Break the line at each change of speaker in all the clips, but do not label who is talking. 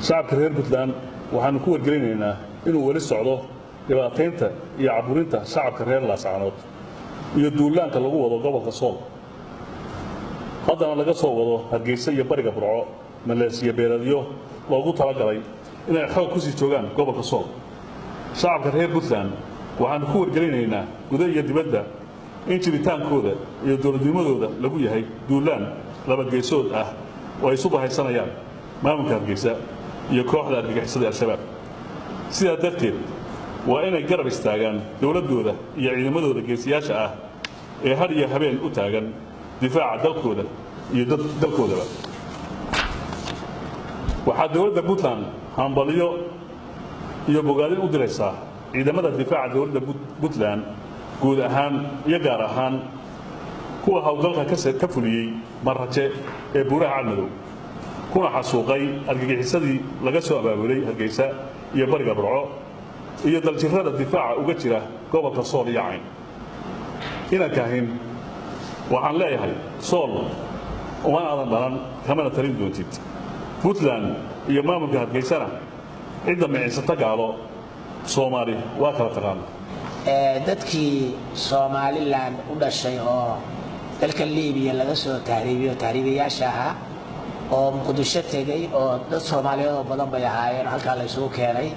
Shacabka reer Puntland waxaanu ku wargelinaynaa inuu weli socdo dhibaataynta iyo caburinta shacabka reer Laascaanood iyo duulaanka lagu wado gobolka Sool, haddana laga soo wado Hargeysa iyo bariga Burco maleesiya beeladyo loogu talagalay inay xoog ku sii joogaan gobolka Sool. Shacabka reer Puntland waxaanu ku wargelinaynaa guda iyo dibadda in jiritaankooda iyo dowladnimadooda lagu yahay duulaan laba geesood ah oo ay isu bahaysanayaan maamulka Hargeysa iyo kooxda argagixisada Al-Shabaab. Sidaa darteed waa inay garab istaagaan dowladdooda iyo ciidamadooda geesiyaasha ah ee har iyo habeen u taagan difaaca dalkooda iyo dalkoodaba. Waxaa dowladda Puntland hambalyo iyo bogaadin u diraysaa ciidamada difaaca dowladda Puntland guud ahaan iyo gaar ahaan kuwa howlgalka ka fuliyey Maraje ee buuraha Cadmadow, kuna xasuuqay argagixisadii laga soo abaabulay Hargeysa iyo bariga Burco iyo daljirada difaaca uga jira gobolka Sool iyo Cayn. Inaan kahin waxaan leeyahay, Sool uma aadan dhalan kamana talin doontid. Puntland iyo maamulka Hargeysana cidda micinsata gaalo Soomaali waa kala taqaana.
Dadkii Somaliland u dhashay oo dalka Liibiya laga soo tahriibiyo, tahriibayaasha ahaa oo Muqdisho tegey, oo dad Soomaaliyeed oo badan bay ahaayeen, halkaa la isugu keenay,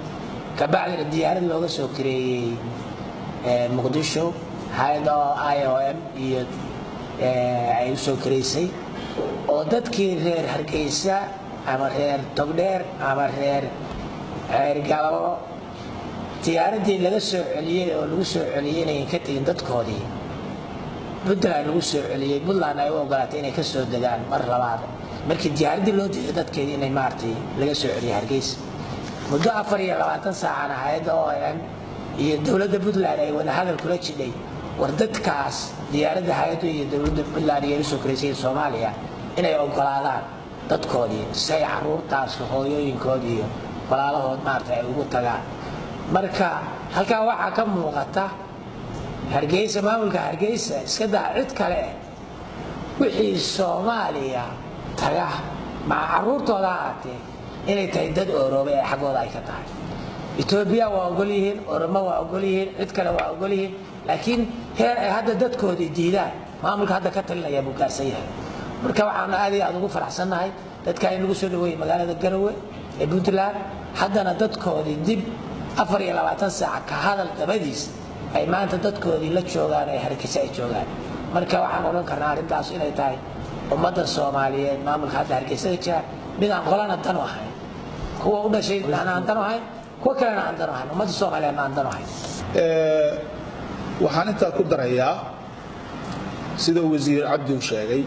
kabacdina diyaarad looga soo kareeyey Muqdisho, hay-adda IOM iyo ay u soo kareysay, oo dadkii reer Hargeysa ama reer Togdheer ama reer Ceergalabo diyaaraddii laga soo celiyey oo lagu soo celiyey inayan ka tegin dadkoodii Puntland lagu soo celiyey, Puntland ay u ogolaatay inay ka soo degaan mar labaad markii diyaaraddii loo diiday dadkeedii inay maaragtay laga soo celiyey Hargeysa. Muddo 24 saacana hay-adda OM iyo dowladda Puntland ay wada hadal kula jidhay war dadkaas diyaaradda hay-addu iyo dowladda Puntland iyo usoo koreysay Soomaaliya inay ogolaadaan dadkoodii si ay caruurtaas hooyooyinkood iyo walaalahood maaragtay ay ugu tagaan. Marka halkaa waxaa ka muuqata Hargeysa, maamulka Hargeysa iska daa cid kale eh, wixii Soomaaliya taga maca caruurtooda ha ahaatee inay tahay dad ooroobay ee xaggooda ay ka tahay. Etoobiya waa ogol yihiin, Oromo waa ogol yihiin, cid kale waa ogol yihiin, laakiin heer ay hadda dadkoodii diidaan maamulka hadda ka talinaya buu gaarsan yahay. Marka waxaanu aad iyo aad ugu faraxsannahay dadka in lagu soo dhaweeyey magaalada Garowe ee Puntland, haddana dadkoodii dib 24 saac ka hadal dabadiis ay maanta dadkoodii la joogaan, ay Hargeysa ay joogaan. Marka waxaan odhan karnaa arrintaas inay tahay ummadda Soomaaliyeed maamulka hadda Hargeysada jira mid aan qolana dan u ahayn, kuwa u dhashay aan dan u ahayn, kuwa kalena aan dan u ahayn, ummadda Soomaaliyeedna aan dan u ahayn.
Waxaan intaa ku darayaa sida wasiir Cabdi uu sheegay,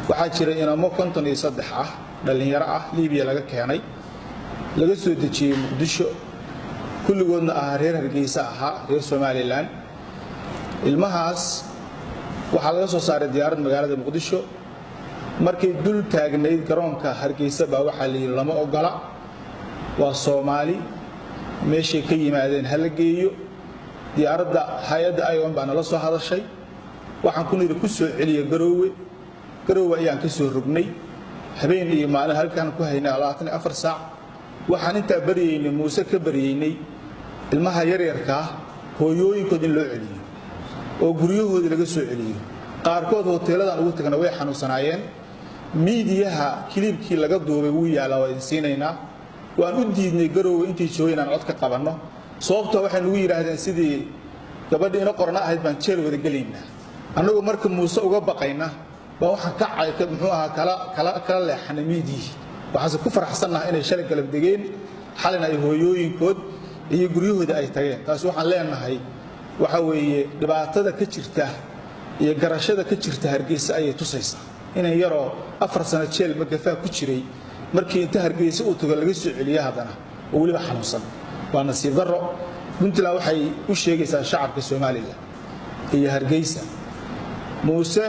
waxaa jira inamo 53 ah, dhallinyaro ah, Liibiya laga keenay, laga soo dejiyey Muqdisho, kulligoodna ahaa reer Hargeysa, ahaa reer Somaliland. Ilmahaas waxaa laga soo saaray diyaarad magaalada Muqdisho. Markay dul taagnayd garoonka Hargeysa baa waxaa la yidhi lama ogola, waa Soomaali, meeshay ka yimaadeen ha la geeyo. Diyaaradda hay-adda IOM baa nala soo hadashay, waxaan ku nidhi ku soo celiya Garoowe. Garoowe ayaan ka soo rognay, habeen iyo maalin halkaan ku haynay 24 saac. Waxaan intaa baryaynay, Muuse ka baryaynay, ilmaha yaryarkaa hooyooyinkood in loo celiyo oo guryahoodii laga soo celiyo. Qaarkood hoteeladan ugu tagna way xanuunsanaayeen. Miidiyaha clip-kii laga duubay wuu yaalaa, waa idin siinaynaa. Waan u diidnay Garoowe intay joogay inaan cod ka qabanno, sababtoo waxay nugu yidhaahdeen sidii gabadhii ina qorna ahayd baan jeel wada gelaynaa. Annagu marka Muuse uga baqayna baa waxaan ka muxuu ahaa kala kala kala leexanay miidiyihii. Waxaanse ku faraxsannahay inay shalay galab degeen, xalina ay hooyooyinkood iyo guryahooda ay tageen. Taasi waxaan leenahay waxa weeye dhibaatada ka jirta iyo garashada ka jirta Hargeysa ayay tusaysaa. Inan yaroo 4 sano jeel magafaa ku jiray markii inta Hargeysa uu tago laga soo celiyo haddana oo weliba xanuunsan, waa nasiib darro. Puntland waxay u sheegaysaa shacabka Somaliland iyo Hargeysa, Muuse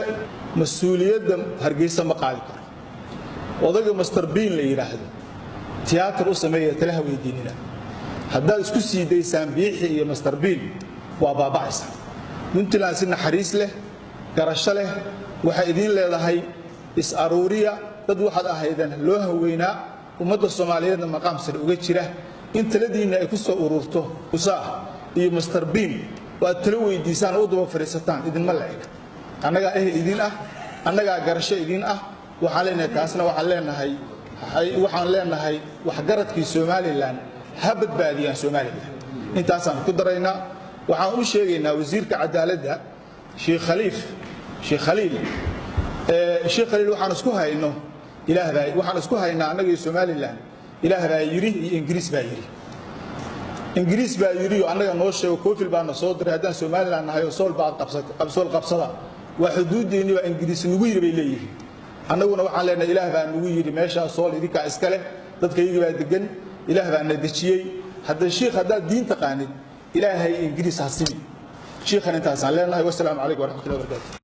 mas-uuliyadda Hargeysa ma qaadi karo. Odayga Master Bean la yidhaahdo tiyaatar u sameeya, talaha weydiinina. Haddaad isku sii daysaan Biixi iyo Master Bean waa baaba'aysaa. Puntland si naxariis leh, garasho leh, waxay idiin leedahay is-aruuriya. Dad waxaad ahaydeen loo haweynaa. Ummadda Soomaaliyeedna maqaam sare uga jira, in taladiinna ay ku soo ururto Usaah iyo Master Beam oo aad talo weydiisaan oo u daba fadhiisataan idinma la eg. Annagaa ehel idin ah, annagaa garasho idin ah. Waxaan leenahay taasna, waxaan leenahay waxgaradkii Somaliland ha badbaadiyaan Somaliland. Intaasaan ku daraynaa. Waxaan u sheegaynaa wasiirka cadaaladda, Sheekh Khaliif, Sheekh Khaliil, Sheekh Khaliil, waxaan isku hayno Ilaah baa, waxaan isku haynaa annaga iyo Somaliland Ilaah baa yidhi iyo Ingiriis baa yidhi. Ingiriis baa yidhi oo annaga noo sheego, koofil baa na soo diray haddaan Somaliland nahay oo Sool baa qabsat, Sool qabsada, waa xuduuddeennii baa Ingiriis nagu yidhi, bay leeyihiin. Annaguna waxaan leenahay Ilaah baa nagu yidhi meeshaa Sool idinkaa iska leh, dadkaygii baa degan, Ilaah baa na dejiyey. Hadda shiikh, haddaad diin taqaanid, Ilaahay Ingiriis ha simi. Shiikhan intaasaan leenahay. Wasalaamu calaykum waraxmatullahi wabarakatu.